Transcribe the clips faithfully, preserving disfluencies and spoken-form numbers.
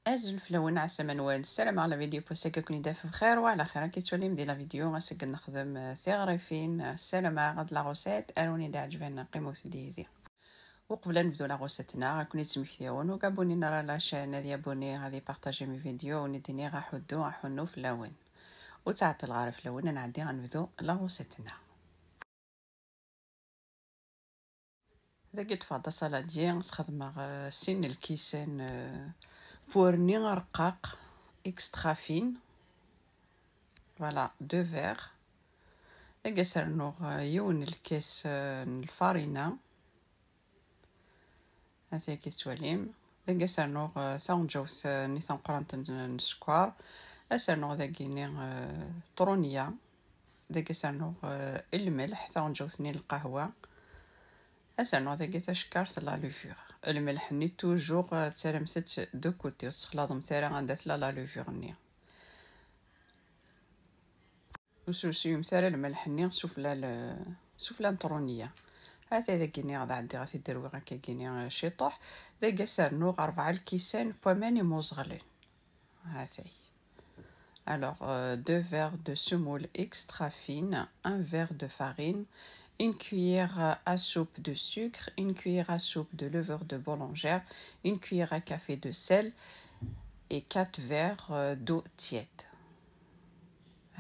Azul fell-awen, ɛeslama-nwen, ssarameɣ la vidéo n wass-agi ad ken-id-taf bxir wa ɛla xir. Ad k-ttwalim di la vidéo, ass-agi ad nexdem, eh, tiɣrifin, eh, ssarameɣ ad la recette, aruni d-ɛeǧben, qqimet yid-i. Uqbel ad nebdu la recette-nneɣ, ad ken-id-smektiɣ, win ur abonné ara à la chaîne, ad yabonné, ad ypartaji mes vidéos, ad wen-id-iniɣ aḥuddu, aḥunnu fell-awen. Ur ttɛeṭṭileɣ ara fell-awen, ad nɛeddi ad nebdu la recette-nneɣ. Dagi ṭṭfeɣ-d asaladi, sxedmeɣ, euh, sin n lkisan, euh, purni arqaq extra fine. Voilà, deux verres. Dagi ad s-rnuɣ, euh, yiwen n lkas, euh, n lfarina. Ata-k tettwalim. Dagi ad s-rnuɣ, euh, taɣenǧawt, euh, nni tameqqrant n, n sskeṛ. Ad s-rnuɣ dagi-nni, euh, trunya. Dagi ad s-rnuɣ, euh, lmelḥ, taɣenǧawt-nni n lqahwa. Ad s-rnuɣ dagi tacekkart la levure. Lmelḥ-nni toujours, euh, ttarramt-t de côté, ur tessexlaḍemt ara anda tella la levure-nni. Ur srusuyemt ara lmelḥ-nni sufella l-, sufella n trunya. Ata dagi-nni ad ɛeddiɣ ad t-id-rwiɣ akkagi-nni, euh, ciṭuḥ. Dagi ad s-rnuɣ rebɛa lkisan n waman imuẓɣlen. Ata-k. Alors, euh, deux verres de semoule extra fine, un verre de farine, une cuillère à soupe de sucre, une cuillère à soupe de levure de boulangère, une cuillère à café de sel et quatre verres, euh, d'eau tiède.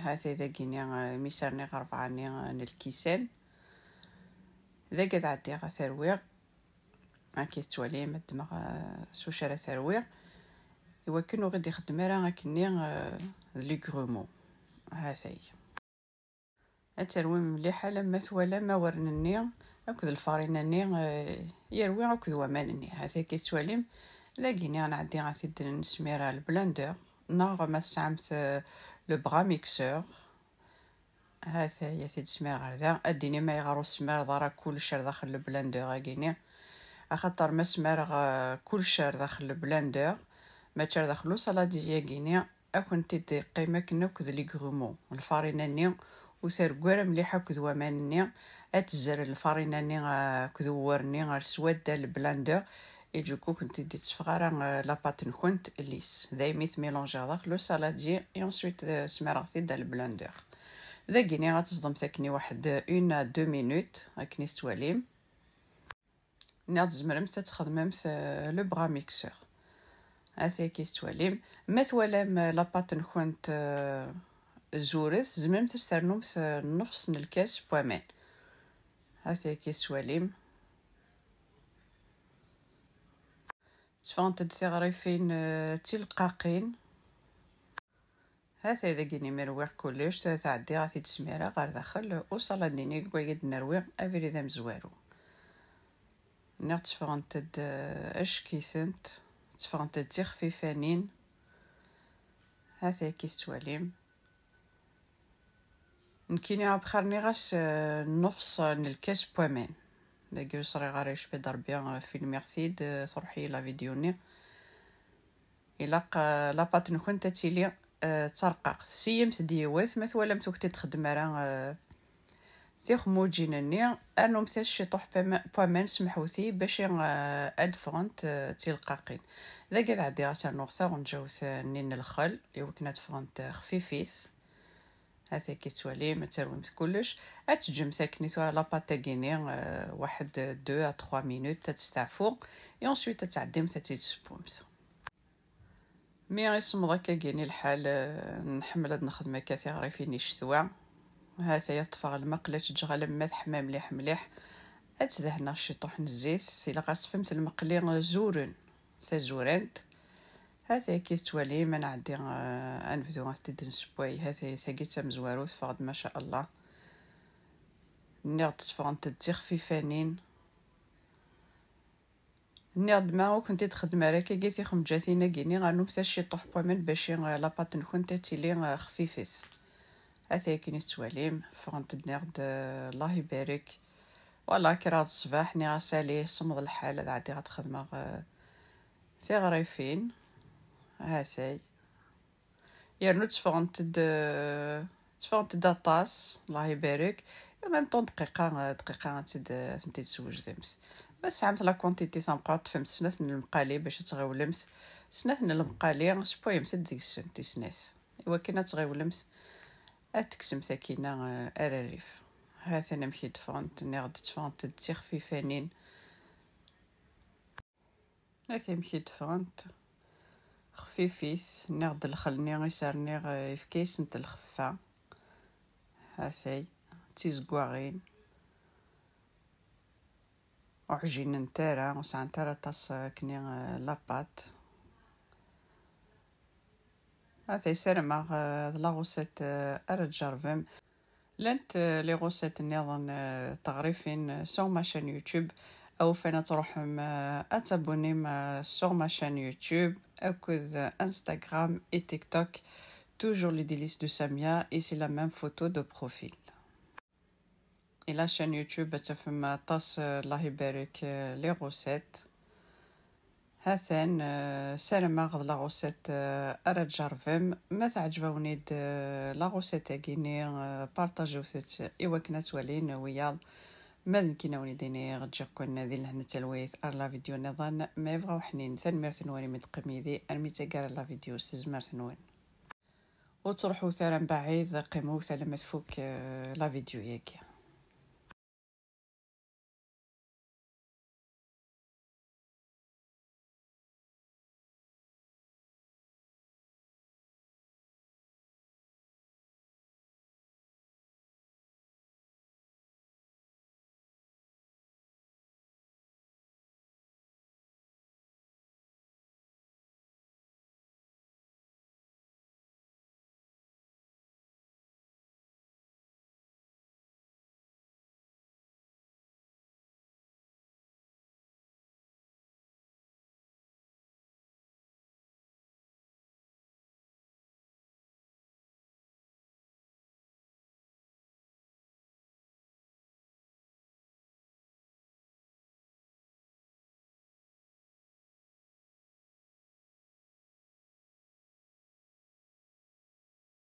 Ata dagi-nni, euh, mi s-rniɣ rebɛa-nni, euh, n lkisan. Dagi ad ɛeddiɣ ad t-rwiɣ. Akka i tettwalim, ad ddmeɣ, euh, s wacu ara t-rwiɣ. Iwakken ur ɣ-id-ixeddem ara akkenni, euh, d les grumeaux. Hatay. Ad terwim mliḥ alamma twalam awren-nni akked lfarina-nni, eh, yerwi akked waman-nni. Hatay akka i tettwalim. Dagi-nni ad nɛeddi ad t-id-nesmir ar le blender, neɣ ma tesɛamt, eh, le bras mixeur. Hatay, ad t-id-smireɣ ɣer da. Ad d-tinim ayɣer ur tesmireḍ ara kullec ar daxel le blender-agi-nni. Axaṭer ma smireɣ, eh, kullec ar daxel le blender, mačči ar daxel usaladi-agi-nni, ad kent-id-iqqim akken akk d les grumeaux, lfarina-nni ur terwi ara mliḥ akked waman-nni, ad tezzer lfarina-nni, ah, akked uwur-nni ar swadda n blender, et du coup ur kent-id-itteffeɣ ara, ah, la pâte-nkent lisse. Daymi tmilanjiɣ daxel usaladi, et ensuite, ah, smireɣ-t-id ar le blender. Dagi-nni ad teẓḍemt akken i waḥed une à deux minutes, akken i tettwalim. Nniɣ tzemremt ad txedmemt, euh, le bras mixeur. Hatay akka i tettwalim. Ma twalam, euh, la pâte-nkent, euh, zuret, tzemremt ad s-ternumt, euh, nnefs n lkas n waman. Hatay akka i tettwalim. Tteffɣent-d tiɣrifin, euh, d tileqqaqin. Hatay dagi-nni mi rwiɣ kullec, tura ad ɛeddiɣ ad t-id-smireɣ ɣer daxel usaladi-nni deg waya d-nerwi abrid amezwaru. Nniɣ tteffɣent-d, eh, acek-itent, tteffɣent-d d tixfifanin. Hatay akka i tettwalim. Nekkini abxir nniɣ-as, eh, nnefs n lkas n waman. Dagi ur sriɣ ara, yecba-d Rebbi, eh, filmiɣ-t-id, eh, truḥ-iyi la vidéo-nni. Ilaq, eh, la pâte-nkent ad tili, eh, d tarqaqt. Siyyemt-d yiwet, ma twalamt ur kent-id-txeddem ara, eh, tixmuǧin-nni, rnumt-as ciṭuḥ pama-, n waman, semḥut-iyi, bac, eh, ad d-ffɣent, eh, d tileqqaqin. Dagi ad ɛeddiɣ ad s-rnuɣ taɣenǧawt-nni n lxel, iwakken ad d-ffɣent, eh, xfifit. Hataki tettwalim, ad terwimt kullec. Ad teǧǧemt akken i tura la pâte-agi-nni, eh, waḥed, deux à trois minutes, ad testeɛfu. Et ensuite ad tɛeddimt ad tt-id-tessewwemt. Mi isemmeḍ akkagi-nni lḥal, eh, nḥemmel ad nexdem akka tiɣrifin i ccetwa. Hataya ṭṭfeɣ lmaqla ad teǧǧeɣ alamma teḥma mliḥ mliḥ. Ad tdehneɣ ciṭuḥ n zzit, ilaq ad teṭṭfemt lmeqli zuren, tazurant. Hataki tettwalim, ad nɛeddi, eh, ad nebdu ad t-id-nessewway. Hatay, tagi d tamezwarut, teffeɣ-d ma sha Allah. Nniɣ-d tteffɣent-d d tixfifanin. Nniɣ-d ma ur kent-id-xeddem ara akkagi tixemǧatin-agi-nni, rnumt-as ciṭuḥ n waman bac, eh, la pâte-nkent ad tili, eh, xfifet. Hatay akken i tettwalim, ffɣent-d, nniɣ-d, eh, Allah ibarek. Wala, kkreɣ-d ṣṣbeḥ, nniɣ-as ali, semmeḍ lḥal, ad ɛeddiɣ ad xedmeɣ, eh, tiɣrifin. Hatay. Yernu tteffɣent-d, eh, tteffɣent-d aṭas, Allah ibarek. En même temps, dqiqa, eh, dqiqa ad tent-id, ad tent-id-swejdemt. Ma tesɛamt la quantité tameqqrant, ṭṭfemt snat n lemqali bac ad tɣiwlemt. Snat n lemqali, sewwayemt-d deg-sent i snat. Iwakken ad tɣiwlemt, ad tekksemt akkin, eh, ararif. Ha-t-an amek i d-ffɣent, nniɣ-d tteffɣent-d d tixfifanin. Ha-t amek i d-ffɣent. Xfifit, nniɣ-d lxel-nni i s-rniɣ, eh, yefka-yasent lxeffa. Ha-t-ay, d tizeggaɣin. Ur ɛjinent ara, ur sɛant ara aṭas, eh, akkenni, eh, la pâte. Ha-t-ay, ssarameɣ, eh, d la recette, eh, ara tjerrbem. Llant, eh, les recettes nniḍen, eh, teɣrifin, eh, sur ma chaîne YouTube. Awufan ad tṛuḥem, eh, ad tabbunim, eh, sur ma chaîne YouTube akked, eh, Instagram et TikTok. Toujours les délices de Samia et c'est la même photo de profil. Et la chaîne YouTube ad tafem aṭas, eh, Allah ibarek, eh, les recettes. Ha-t-an, eh, ssarameɣ d la recette, eh, ara tjerrbem. Ma teɛǧeb-awen-id, eh, la recette-agi-nni, eh, partagiwet-tt i wakken ad twalin wiyaḍ. Ma d nekkini ad wen-id-iniɣ, ǧǧiɣ-ken di lehna d talwit ar la vidéo nniḍen. Ma yebɣa uḥnin, tanemmirt-nwen imi d-teqqim yid-i armi d taggara n la vidéo s tezmert-nwen. Ur ttruḥut ara mbaɛid, qqimet alamma tfuk, eh, la vidéo-yagi.